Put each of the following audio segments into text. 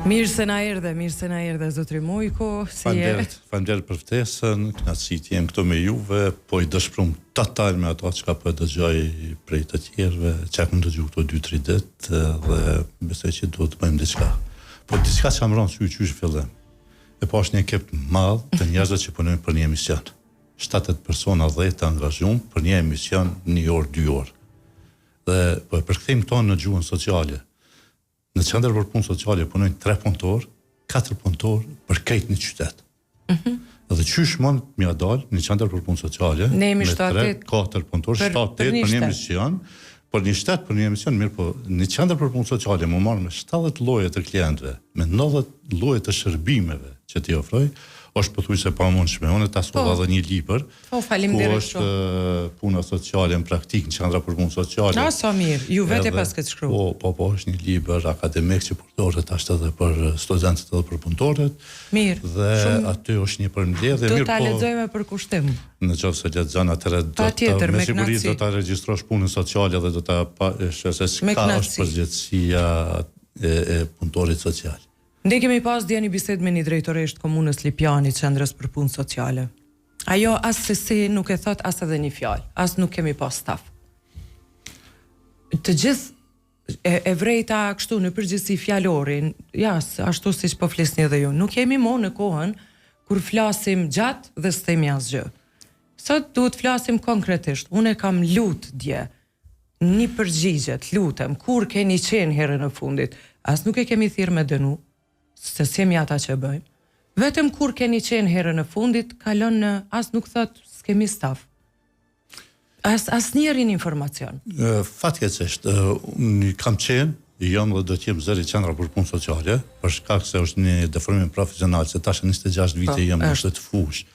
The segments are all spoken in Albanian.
Mirë se na erdhe, mirë se na erdhe zotri Mujku, si je? Faleminderit, faleminderit për ftesën, kënaqësi të jem këtu me juve, po i dëshprum total me ato çka po e dëgjoj prej të tjerëve, që kam dëgju këto 2-3 ditë dhe besoj që duhet të bëjmë diçka. Po diçka që më ra n'sy qysh fillim. E pashë një ekip të madh të njerëzve që punojnë për një emision. 7-8 persona 10 të angazhum për një emision një orë, dy orë. Dhe po e përkthejmë këto në gjuhën sociale. Në qendër për punë sociale punojnë 3 punëtor, 4 punëtor për krejt një qytet. Mm -hmm. Dhe qysh mund me ia dal një qendër për punë sociale ne jemi me 3, 4 punëtor, 7, 8 për një emision, për një shtet për një emision, mirëpo një qendër për punë sociale m'u marrë me 70 lloje të klientëve, me 90 lloje të shërbimeve që t'i ofroj, është pothuajse e pamundshme. Unë ta solla po. edhe një libër, Po, faleminderit shumë. Ku është puna sociale në praktikë në qendra për punë sociale. Na sa mirë, ju vetë e paskët shkruar. Po, po, po, është një libër akademik që përdoret tash edhe për studentët edhe për punëtorët. Mirë. Dhe shumë... aty është një përmbledhje, mirë po. Do ta po, lexoj me përkushtim. Në qoftë se lexon atëherë do të me siguri do ta regjistrosh punën sociale dhe do ta pa, se çka është përgjegjësia e, e punëtorit social. Ne kemi pas dje një bisedë me një drejtoreshë të komunës Lipjanit, Qendrës për Punë Sociale. Ajo assesi nuk e thot as edhe një fjalë, as nuk kemi pas staf. Të gjithë e, e vrejta kështu në përgjithësi fjalorin, ja, ashtu siç po flisni edhe ju, nuk jemi mo në kohën kur flasim gjatë dhe s'themi asgjë. Sot duhet flasim konkretisht. Unë e kam lut dje një përgjigje, të lutem, kur keni qenë herën e fundit? As nuk e kemi thirrë me dënu, se s'jemi ata që e bëjmë. Vetëm kur keni qenë herën e fundit, kalon në as nuk thot s'kemi staf. As asnjërin informacion. Fatkeqësisht, unë kam qenë, jam dhe do të jem zëri i qendrave për punë sociale, për shkak se është një deformim profesional, se tash 26 vite po, jam në këtë fushë.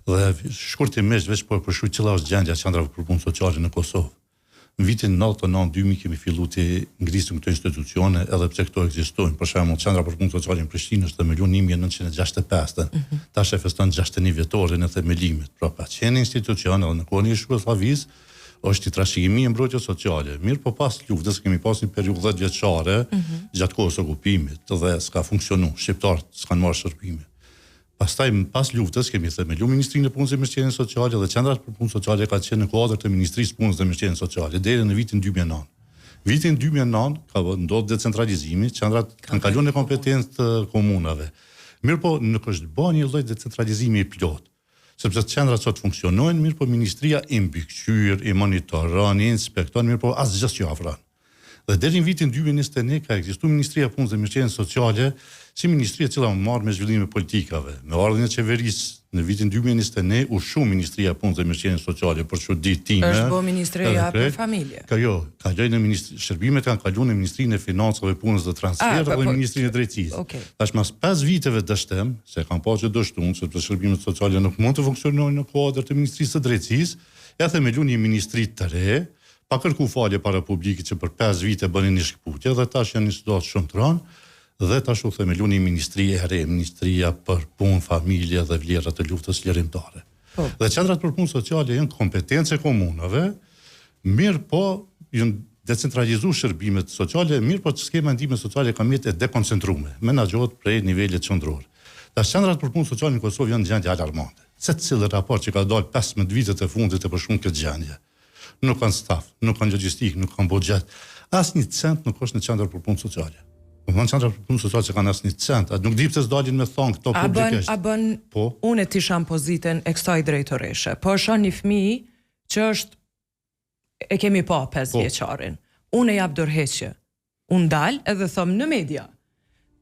Dhe shkurtimisht veç po e përshkruaj cila është gjendja e qendrave për punë sociale në Kosovë. Në vitin 99 2000 kemi fillu t'i ngrisim këto institucione, edhe pse këto ekzistojnë. Për shembull, Qendra për Punë Sociale në Prishtinë është themeluar në 1965-ën. Mm -hmm. Tash e feston 61 vjetorin e themelimit. Pra ka qenë institucion edhe në kohën e Jugosllavisë, është i trashëgimi e mbrojtjes sociale. Mirëpo pas luftës kemi pas një periudhë 10 vjeçare mm -hmm. gjatë kohës së okupimit dhe s'ka funksionu, shqiptarët s'kan marrë shërbime. Pastaj pas luftës kemi themelu Ministrinë e Punës dhe Mirëqenies Sociale dhe qendrat për punë sociale kanë qenë në kuadër të Ministrisë së Punës dhe Mirëqenies Sociale deri në vitin 2009. Vitin 2009 ka ndodhur decentralizimi, qendrat kanë kaluar në kompetencë të komunave. Mirëpo nuk është bërë një lloj decentralizimi i plotë sepse qendrat sot funksionojnë, mirëpo ministria i mbikëqyr, i monitoron, i inspekton, mirëpo asgjë s'ju afron. Dhe deri në vitin 2021 ka ekzistuar Ministria e Punës dhe Mirëqenies Sociale si ministri e cila u marr me zhvillimin e politikave. Me ardhjen e qeverisë në vitin 2021 u shu Ministria e Punës dhe Mirëqenies Sociale për çudi time. Është bë Ministria për Familje. Ka jo, kaloi në ministri, shërbimet kanë kaluar në Ministrinë e Financave, Punës dhe Transfereve ah, po, dhe po, Ministrinë e Drejtësisë. Okay. Tash mas 5 viteve dështim, se kanë pa që dështuan, sepse shërbimet sociale nuk mund të funksionojnë në kuadër të Ministrisë së Drejtësisë, e themeluan një ministri të re, Pa kërku falje para publikit që për 5 vite bënin një shkëputje dhe tash janë një situatë shumë të rëndë dhe tash u themelu një ministri e re, Ministria për Punë, Familje dhe Vlera të Luftës Çlirimtare. Po. Dhe qendrat për punë sociale janë kompetencë e komunave, mirëpo janë decentralizu shërbimet sociale, mirëpo skema e ndihmës sociale ka mbetë e dekoncentrume, menaxhohet prej nivelit qendror. Tash qendrat për punë sociale në Kosovë janë në gjendje alarmante. Secili raport që ka dalë 15 vitet e fundit e përshkruan këtë gjendje. Nuk kanë staf, nuk kanë logjistikë, nuk kanë buxhet. Asnjë cent nuk është në qendër për punë sociale. Domethënë qendra për punë sociale s'kanë asnjë cent. A nuk di pse s'dalin me thonë këto publikisht. A bën, a bën, po? unë të isha në pozitën e kësaj drejtoreshe. Po e shoh një fëmijë që është e kemi pa 5 po. vjeçarin. Unë e jap dorëheqje. Unë dal edhe thom në media.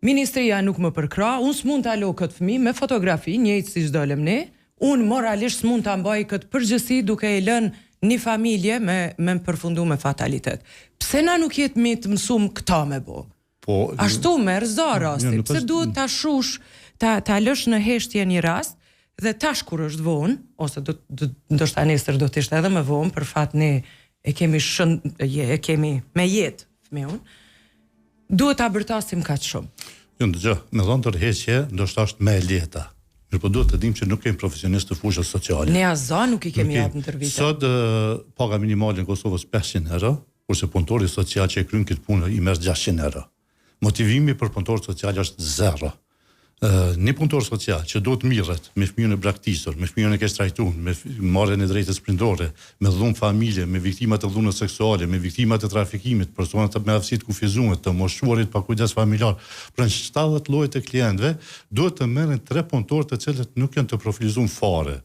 Ministria nuk më përkrah, unë s'mund ta lo këtë fëmijë me fotografi, njëjtë siç dolëm ne, unë moralisht s'mund ta mbaj këtë përgjegjësi duke e lënë një familje me me përfundu me fatalitet. Pse na nuk jemi të mësum këta me bo? Po, Ashtu merr za rasti, pse duhet ta shush, ta ta lësh në heshtje një rast dhe tash kur është vonë, ose do, do ndoshta nesër do të ishte edhe më vonë, për fat ne e kemi shën, e kemi me jetë fëmijën, duhet ta bërtasim kaq shumë. Jo, ndëgjo, me dhonë dorëheqje, ndoshta është më e lehta. Mirëpo duhet të dimë që nuk kemi profesionistë të fushës sociale. Ne as za nuk i kemi japë ndër vite. Sot paga minimale në Kosovë është 500 euro, kurse punëtori social që e kryen këtë punë i merr 600 euro. Motivimi për punëtorët social është zero. Një punëtor social që duhet të mirret me fëmijën e braktisur, me fëmijën e keqtrajtuar, me marrjen e drejtës prindore, me dhunë familje, me viktimat e dhunës seksuale, me viktimat e trafikimit, personat me aftësi të kufizuar, të moshuarit pa kujdes familjar, pra në 70 lloje të klientëve duhet të merren tre punëtorë të cilët nuk janë të profilizuar fare.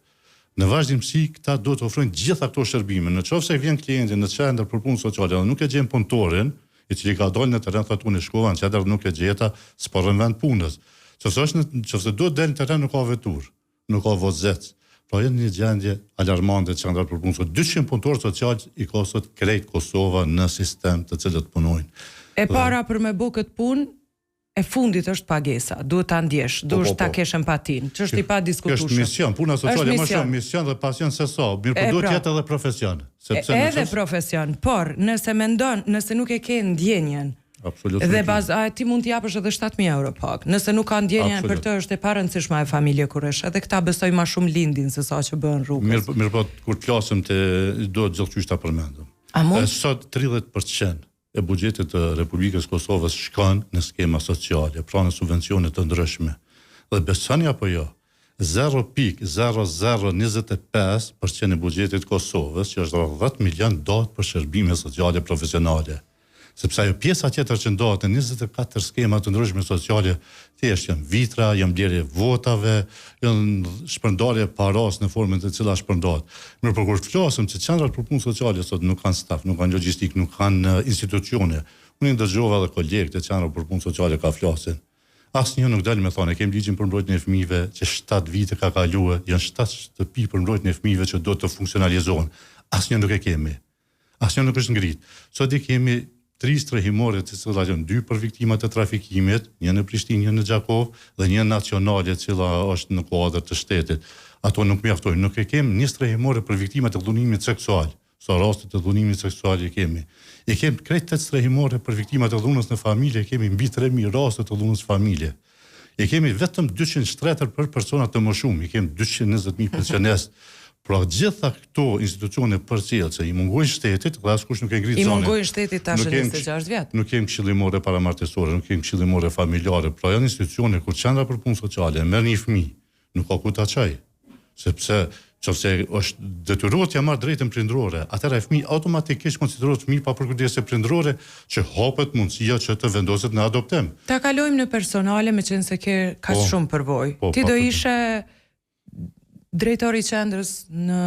Në vazhdimësi këta duhet të ofrojnë gjitha këto shërbime. Në qoftë se vjen klienti në qendër për punë sociale dhe nuk e gjen punëtorin, i cili ka dalë në terren thotë unë shkova në qendër dhe nuk e gjeta, s'po rri n'vend punës. Qoftë është në qoftë se duhet del në terren nuk ka veturë, nuk ka vozec. Pra janë një gjendje alarmante qendrat për punë sociale. 200 punëtorë social i ka sot krejt Kosova në sistem të cilët punojnë. E para për me bo këtë punë, E fundit është pagesa, duhet ta ndjesh, po, duhet po, ta po. kesh empatinë, që është i padiskutueshëm. Është mision, puna sociale më shumë mision dhe pasion se sa, mirëpo duhet pra, të jetë edhe profesion, sepse edhe profesion, por nëse mendon, nëse nuk e ke ndjenjën, Absolut. Dhe baz, a, ti mund t'i japësh edhe 7000 euro pagë. Nëse nuk ka ndjenjën për të është e parëndësishme ajo familje kur është. Edhe këta besoj ma shumë lindin se sa që bëhen rrugës. Mirë, mirëpo kur të flasim të duhet gjithqysh ta përmendim. A mund? Sot 30% e buxhetit të Republikës së Kosovës shkon në skema sociale, pra në subvencione të ndryshme. Dhe besoni apo jo, 0.0025 për qind e buxhetit të Kosovës, që është rreth 10 milion, ndahet për shërbime sociale profesionale. Sepse ajo pjesa tjetër që ndahet në 24 skema të ndryshme sociale, thjesht janë vitra, janë blerje votave, janë shpërndarje parasë në formën të cila shpërndahet. Mirëpo kur flasim që qendrat për punë sociale sot nuk kanë staf, nuk kanë logjistikë, nuk kanë institucione. Unë i ndëgjova edhe kolegët e qendrave për punë sociale ka flasin. Asnjë nuk del me thonë, e kemi ligjin për mbrojtjen e fëmijëve që 7 vite ka kalue, janë 7 shtëpi për mbrojtjen e fëmijëve që duhet të funksionalizohen. Asnjë nuk e kemi. Asnjë nuk është ngrit. Sot i kemi tri strehimore të cilat janë dy për viktimat e trafikimit, një në Prishtinë, një në Gjakovë dhe një nacionale e cila është në kuadër të shtetit. Ato nuk mjaftojnë. Nuk e kemi një strehimore për viktimat e dhunimit seksual. Sa raste të dhunimit seksual i kemi. I kemi krejt tetë strehimore për viktimat e dhunës në familje, kemi mbi 3000 raste të dhunës në familje. I kemi vetëm 200 shtretër për persona të moshuar, i kemi 220.000 pensionistë. Pra gjitha këto institucione përcjellëse i mungojnë shtetit dhe askush nuk e ngrit zonin. I mungojnë shtetit tash e 26 vjet. Nuk kemi këshillimore paramartesore, nuk kemi këshillimore familjare. Pra janë institucione kur qendra për punë sociale merr një fëmijë, nuk ka ku ta çojë. Sepse qofse është detyruar t'ia marrë drejtën prindërore, atëherë ai fëmijë automatikisht konsiderohet fëmijë pa përkujdesje prindërore që hapet mundësia që të vendoset në adoptim. Ta kalojmë në personale meqenëse ke kaq po, shumë përvojë. Po, Ti do ishe drejtor i qendrës në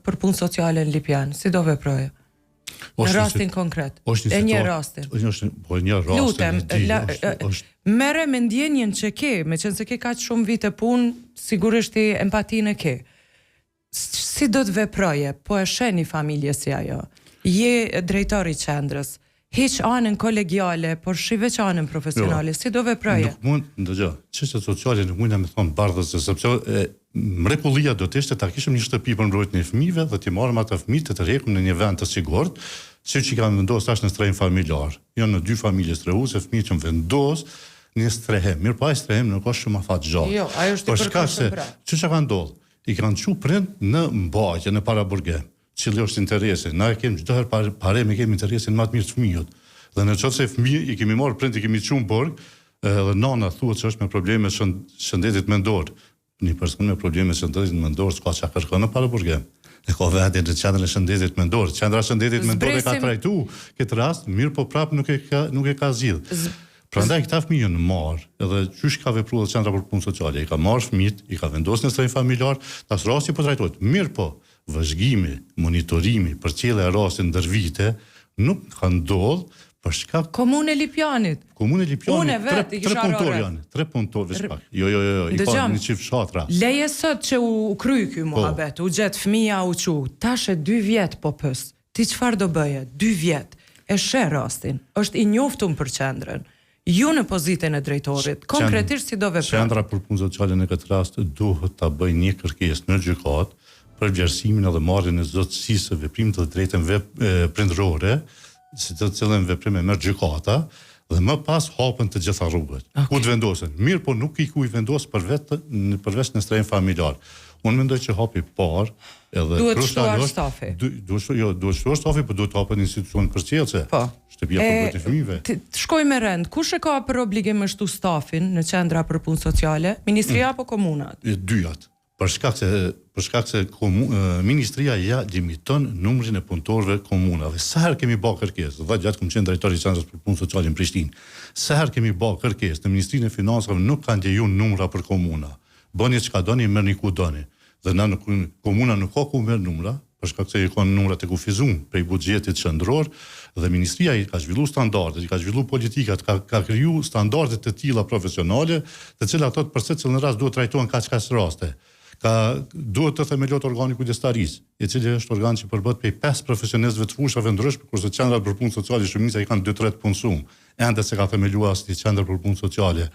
për punë sociale në Lipjan, si do veproje? Në rastin konkret. Është një e një rastin. Është një po një rast. Lutem, la, është merre me ndjenjën që ke, meqenëse ke kaq shumë vite punë, sigurisht ti empatinë e ke. Si do të veproje? Po e sheh një familje si ajo. Je drejtor i qendrës. Hiq anën kolegiale, por shih veç anën profesionale, jo, si do veproje? Nuk mund, ndëgjo, çështjet sociale nuk mund me thonë bardhë sepse e, mrekullia do të ishte ta kishim një shtëpi për mbrojtjen e fëmijëve dhe t'i marrim ata fëmijë të tërheqim në një vend të sigurt, siç i kanë vendosur tash në strehim familjar. Janë në dy familje strehuese fëmijë që vendos një strehim. Mirëpo ai strehim nuk është shumë afatgjatë. Jo, ajo është i përkohshëm pra. Çka ka ndodhur? I kanë çu prind në mbajtje, në paraburgim. Cili është interesi? Na e kemi çdo herë par, parim e kemi interesin më të mirë të fëmijës. Dhe në qoftë se fëmijë i kemi marrë prind i kemi çuar në burg, edhe nana thuhet se është me probleme të shëndetit mendor. Një person me probleme të shëndetit mendor s'ka çka kërkon në paraburgim. E ka vendin në qendrën e shëndetit mendor. Qendra e shëndetit mendor e ka trajtu këtë rast, mirëpo prap nuk e ka nuk e ka zgjidh. Prandaj këta fëmijë janë marrë, edhe qysh ka vepruar edhe qendra për punë sociale, i ka marrë fëmijët, i ka vendosur në strehim familjar, tash rasti po trajtohet. Mirëpo, Vëzhgimi, monitorimi, përcjellja e rastit ndër vite nuk ka ndodhur për shkak Komunë e Lipjanit. Komunë e Lipjanit. Unë vetë i kisha tre punëtorë janë, tre punëtorë veç pak. Jo, jo, jo, jo, i ka një çift fshatra. Leje sot që u kry ky po. muhabet, u gjet fëmija, u çu. Tash e dy vjet po pys. Ti çfarë do bëje? Dy vjet. E sheh rastin. Është i njoftun për qendrën. Ju në pozitën e drejtorit, konkretisht si do veproni? Qendra për punë sociale në këtë rast duhet ta bëjë një kërkesë në gjykatë për vlerësimin edhe marrjen e zotësisë së veprimit dhe drejtën vep, prindërore, si të cilën veprim e merr gjykata dhe më pas hapen të gjitha rrugët. Okay. Ku të vendosen? Mirëpo nuk ki ku i vendos për vetë përveç në strehim familjar. Unë mendoj që hapi i parë edhe duhet shtuar stafi. Duhet shtuar, jo, duhet shtuar stafi, por duhet të hapet institucion përcjellëse. Po. Shtëpia për mbrojtjen e fëmijëve. Të shkoj me rend. Kush e ka për obligim me shtu stafin në qendra për punë sociale? Ministria mm. apo komunat? E dyjat. Për shkak se për shkak se komu, ministria ja limiton numrin e punëtorëve komunave. Sa herë kemi ba kërkesë, 10 vjet kam qenë drejtor i qendrës për punë sociale në Prishtinë. Sa herë kemi ba kërkesë në Ministrinë e Financave nuk kanë leju numra për komuna. Bëni çka doni, merrni ku doni. Dhe na nuk, komuna nuk ka ku merr numra, për shkak se i kanë numrat e kufizum prej buxhetit qendror dhe ministria i ka zhvillu standardet, i ka zhvillu politikat, ka ka kriju standarde të tilla profesionale, të cilat thotë për secilin rast duhet trajtohen kaq kaq raste. Ka duhet të themelohet organi i kujdestarisë, i cili është organ që përbëhet prej pesë profesionistëve të fushave ndryshme, kurse qendrat për punë sociale shumica i kanë dy tre të punësum. Ende s'e ka themelua asnjë qendër për punë sociale.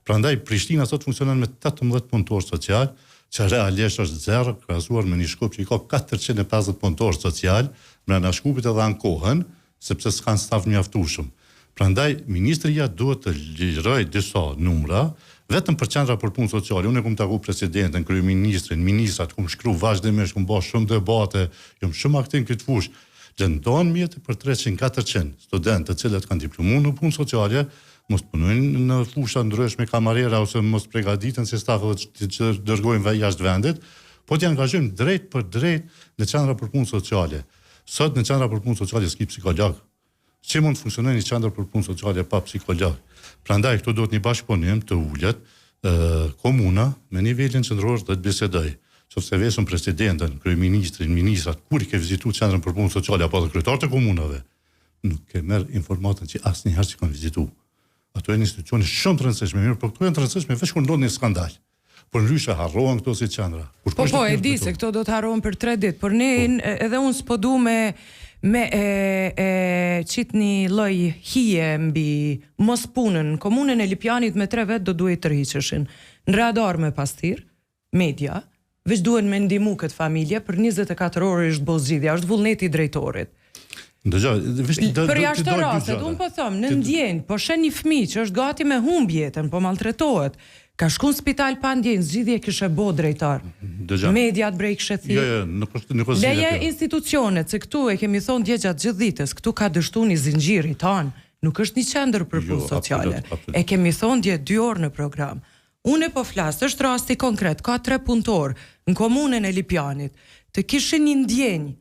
Prandaj Prishtina sot funksionon me 18 punëtorë social, që realisht është zero krahasuar me një Shkup që i ka 450 punëtorë social, mrena Shkupit edhe ankohen, sepse s'kanë staf mjaftueshëm. Prandaj ministria duhet të lirojë disa numra vetëm për qendra për punë sociale. Unë e kum taku presidentin, kryeministrin, ministrat, kum shkru vazhdimisht, kum ba shumë debate, jam shumë aktiv në këtë fushë. Le t'ndahen mjete për 300, 400 studentë të cilët kanë diplomu në punë sociale, mos të punojnë në fusha ndryshme kamarera ose mos të pregaditen si staf edhe të që dërgojmë jashtë vendit, po t'i angazhojmë drejt për drejt në qendra për punë sociale. Sot në qendra për punë sociale s'ki psikolog. Si mund të funksionojë një qendër për punë sociale pa psikolog? Prandaj këtu duhet një bashkëpunim të ulet komuna me nivelin qendror dhe të bisedojë. Qoftë se vesim presidenten, kryeministrin, ministrat, kur i ke vizitu qendrën për punë sociale apo edhe kryetarët e komunave, nuk e merr informatën që asnjëherë s'i kanë vizitu. Ato janë institucione shumë të rëndësishme, mirë, por këto janë të rëndësishme veç kur ndodh një skandal. Por ndryshe harrohen këto si qendra. Kur po po, e di se këto do të harrohen për 3 ditë, por ne po. edhe unë s'po du me me e, e qit një lloj hije mbi mos punën. Në komunën e Lipjanit me tre vetë do duhej tërhiqeshin. Në radar me pas thirr, media, veç duhen me ndihmu këtë familje, për 24 orë është bo zgjidhja, është vullneti i drejtorit. Dëgjo, veç do Përjashto rastet, unë po them, në ndjenjë, po sheh një fëmijë që është gati me humb jetën, po maltretohet. Ka shku në spital pa ndjenjë, zgjidhje kishe bo drejtor. Dëgjo. Mediat bre i kishe thirr. Jo, jo, nuk është nuk është zgjidhje. Leje institucionet, se këtu e kemi thonë dje gjatë gjithë ditës, këtu ka dështu një zinxhir i tanë, nuk është një qendër për punë jo, sociale. Absolut, absolut. E kemi thonë dje dy orë në program. Unë po flas, është rasti konkret, ka tre punëtorë në komunën e Lipjanit, të kishin një ndjenjë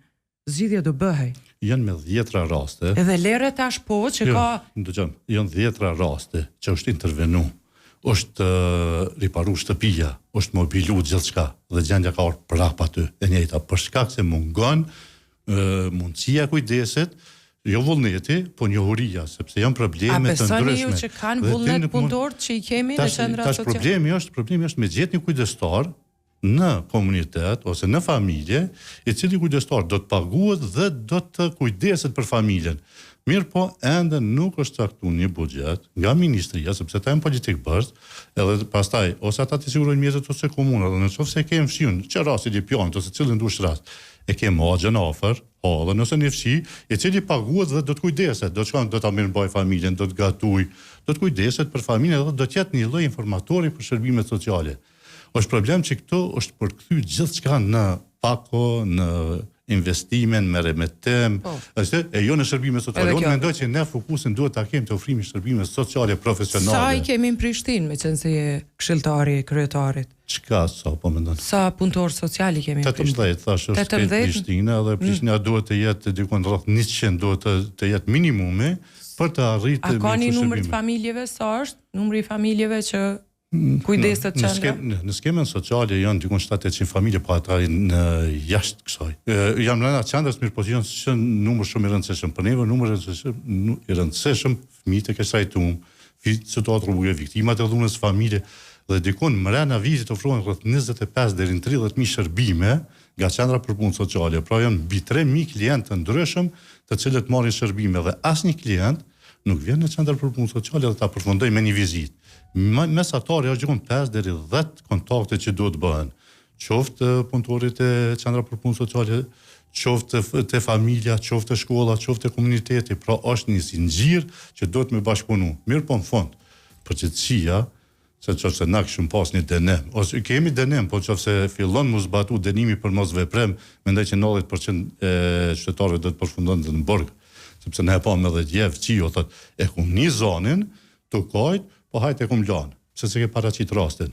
Zgjidhja do bëhej. Janë me dhjetra raste. Edhe lere tash po që jo, ka Dëgjo, janë dhjetra raste që është intervenu, është riparu shtëpia, është mobilu gjithçka dhe gjendja ka ardhur prapë aty e njëjta për shkak se mungon mundësia e kujdesit, jo vullneti, po njohuria, sepse janë probleme të ndryshme. A besoni ju që kanë vullnet punëtorët që i kemi në qendrat sociale? Tash problemi është, problemi është me gjetë një kujdestar në komunitet ose në familje, i cili kujdestar do të paguhet dhe do të kujdeset për familjen. Mirëpo, ende nuk është caktu një buxhet nga ministria, sepse ata janë politikëbërës, edhe pastaj, ose ata t'i sigurojnë mjetet ose komuna, dhe në qoftë se e ke fshiun, që rasti i Lipjanit, ose cilin dush rast, e ke axhën afër, hallën ose një fshi, i cili paguhet dhe do të kujdeset, do të shkon, do ta mirëmbajë familjen, do të gatuj, do të kujdeset për familjen dhe do të jetë një lloj informatori për shërbimet sociale. Është problem që këtu është përkthy gjithçka në pako, në investime, në meremetim, po. është e jo në shërbime sociale. Unë mendoj që ne fokusin duhet ta kemi te ofrimi i shërbimeve sociale profesionale. Sa i kemi në Prishtinë, meqenëse je këshilltari i kryetarit? Çka sa po mendon? Sa punëtor social i kemi në Prishtinë? 18 thash është 18? Prishtina dhe mm. Prishtina mm. duhet të jetë diku rreth 100 duhet të, të jetë minimumi për të arritur A ka një numër të familjeve sa është numri i familjeve që Kujdeset qendra? Në, skem, në skemën sociale janë diku 700 familje, po ata janë jashtë kësaj. E, janë mrena qendrës, mirë, po janë që numër shumë i rëndësishëm. Për neve numër i rëndësishëm, i rëndësishëm fëmijët e keqtrajtum, situatë rruge, viktimat e dhunës familje dhe dikun mrena vitit ofrohen rreth 25 deri në 30 mijë shërbime nga qendra për punë sociale. Pra janë mbi 3000 klientë të ndryshëm të cilët marrin shërbime dhe asnjë klient nuk vjen në qendër për punë sociale dhe ta përfundoj me një vizitë. Mesatare është dikun 5 deri 10 kontakte që duhet të bëhen. Qoftë punëtorit e qendra për punë sociale, qoftë te familja, qoftë te shkolla, qoftë te komuniteti, pra është një zinxhir që duhet me bashkëpunu. Mirë po në fund, përgjegjësia. Se në qoftë se na kishim pas një dënim, ose kemi dënim, po në qoftë se fillon mu zbatu dënimi për mosveprim, mendoj që 90% e qytetarëve do të përfundonte në burg. Sepse ne e pamë edhe dje, fqiu, thotë, e kum ni zanin, tu kajt, po hajt e kum lanë. Pse s'e ke paraqit rastin?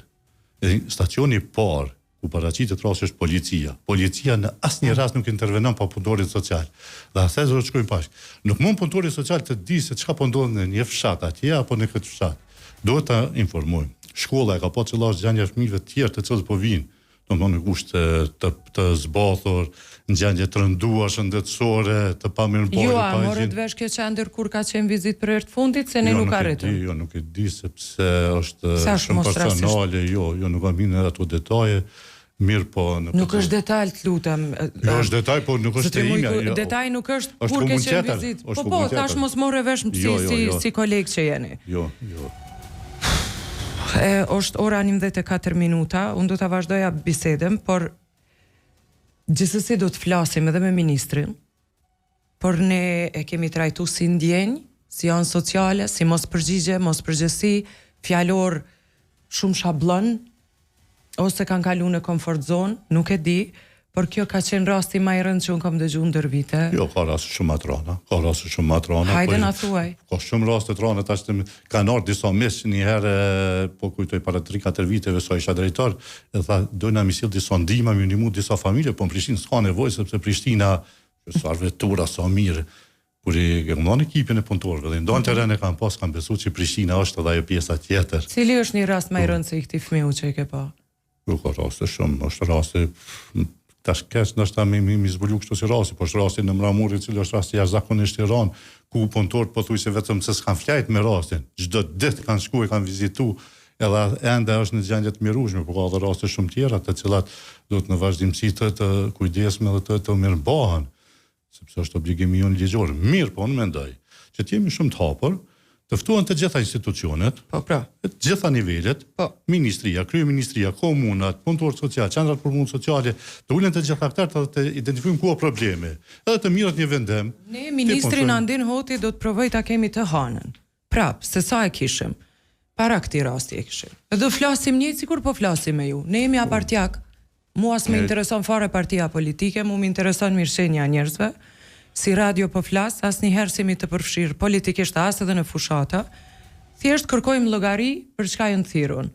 E stacioni i parë ku paraqitet rasti është policia. Policia në asnjë rast nuk intervenon pa punëtorin social. Dhe asaj do të shkojmë bashkë. Nuk mund punëtori social të di se çka po ndodh në një fshat atje apo në këtë fshat. Duhet ta informojmë. Shkolla e ka pa cila është gjendja e fëmijëve të tjerë të cilët po vijnë, domethënë në kushte të të zbathur, në gjendje të rënduar shëndetësore, të pamirëmbajtur, Jo, a morët vesh kjo qendër kur ka qenë vizitë për herë të fundit, se ne jo, nuk arritëm. Jo, nuk e di sepse është shumë personale, jo, jo, nuk kam hyrë në ato detaje. Mirë po në Nuk është detaj, të lutem. Jo, është detaj, po nuk është e imja. Jo. Detaj nuk është kur ke qenë vizitë. Po po, thash mos more vesh si jo, jo, si jo. si koleg që jeni. Jo, jo. E, është ora 11:04 minuta, unë do ta vazhdoja bisedën, por gjithsesi do të flasim edhe me ministrin, por ne e kemi trajtu si ndjenjë, si anë sociale, si mospërgjigje, mospërgjegjësi, fjalor shumë shabllon, ose kanë kalu në comfort zone, nuk e di, por kjo ka qenë rasti ma i rëndë që unë kam dëgju ndër vite. Jo, ka raste shumë ma të rana, ka raste shumë ma të rana. Hajde po, na thuaj. Ka shumë raste të rana, tash të kanë ardhur disa miq një herë, po kujtoj para 3-4 viteve sa isha drejtor, e tha dojna mi sill disa ndihma, mi ndihmu disa familje, po në Prishtinë s'ka nevojë sepse Prishtina sa vetura sa mirë. Kur i kam dhënë ekipin e punëtorëve dhe në terren e kam pas kam besu që Prishtina është edhe ajo pjesa tjetër. Cili është një rast më i po. rëndë se i këtij fëmiu që e ke pa? Jo, ka raste shumë, është rasti tash keq ndoshta mi mi, mi zbulu kështu si rasti, po është rasti në Mramur, i cili është rast jashtëzakonisht i rëndë, ku punëtorët pothuajse vetëm se s'kan flajt me rastin. Çdo ditë kanë shku e kanë vizitu, edhe ende është në gjendje të mjerueshme, po ka edhe raste shumë tjera të cilat duhet në vazhdimësi të të kujdesme dhe të të mirëmbahen. sepse është obligimi jonë ligjor. Mirë, po unë mendoj që të jemi shumë të hapur, të ftohen të gjitha institucionet, po pra, të gjitha nivelet, po, ministria, kryeministria, komunat, punëtorët social, qendrat për punë sociale, të ulen të gjitha aktorët dhe të identifikojmë ku është problemi, edhe të mirret një vendim. Ne ministrin Andin Hoti do të provoj ta kemi të hanën. Prap, se sa e kishim. Para këtij rasti e kishim. E do flasim njëjtë sikur po flasim me ju. Ne jemi apartiak. Mua s'më intereson fare partia politike, mu më intereson mirëqenia e njerëzve. Si radio po flas, asnjëherë s'jemi të përfshirë politikisht as edhe në fushata. Thjesht kërkojmë llogari për çka janë thirrun.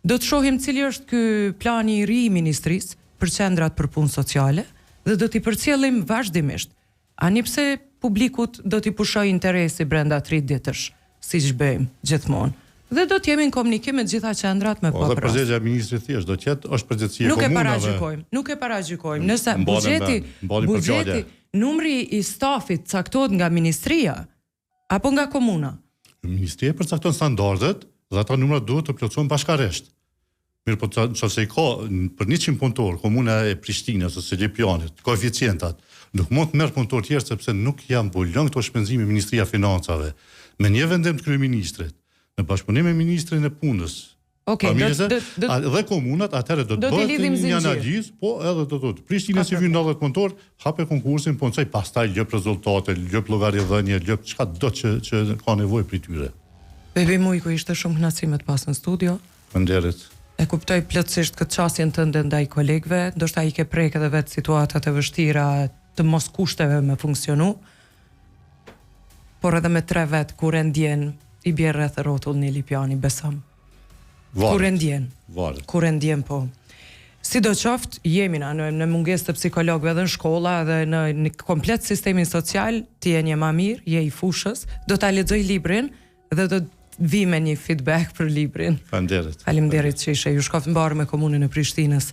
Do të shohim cili është ky plani i ri i ministrisë për qendrat për punë sociale dhe do t'i përcjellim vazhdimisht. Ani pse publikut do t'i pushojë interesi brenda tri ditësh, siç bëjmë gjithmonë. Dhe do të jemi në komunikim me të gjitha qendrat me po rast. Dhe përgjigja e ministrit thjesht do të jetë është përgjegjësi e komunave. Nuk e paragjykojmë, nuk e paragjykojmë. Nëse buxheti, buxheti, numri i stafit caktohet nga ministria apo nga komuna? Ministria përcakton standardet dhe ata numra duhet të plotësohen bashkarisht. Mirëpo nëse i ka për 100 punëtorë komuna e Prishtinës ose Lipjanit, koeficientat, nuk mund të merr punëtorë tjerë sepse nuk ja mbulon këto shpenzime Ministria e Financave. Me një vendim të kryeministrit, në bashkëpunim me ministrin e Punës, Okej, do do do dhe komunat atëherë do të bëhet një analizë, po edhe do të thotë Prishtinës i vyn 90 punëtorë, hape konkursin, punësoj pastaj lyp rezultate, lyp llogaridhënie, lyp çka do që që ka nevojë prej tyre. Bebi Mujku ishte shumë kënaqësi me të pas në studio. Faleminderit. E kuptoj plotësisht këtë qasjen tënde ndaj kolegëve, ndoshta i ke prek edhe vetë situatat e vështira të mos kushteve me funksionu, por edhe me tre vetë kur e ndjen i bie rreth e rrotull një Lipjani, besom. Varet. Kur e ndjen. Varet. Kur e ndjen po. Sidoqoftë, jemi na në, në mungesë të psikologëve edhe në shkolla edhe në, në komplet sistemin social, ti je një ma mirë, je i fushës, do ta lexoj librin, Dhe do të vi me një feedback për librin. Faleminderit. Faleminderit që ishe. Ju shkoftë mbarë me komunën e Prishtinës.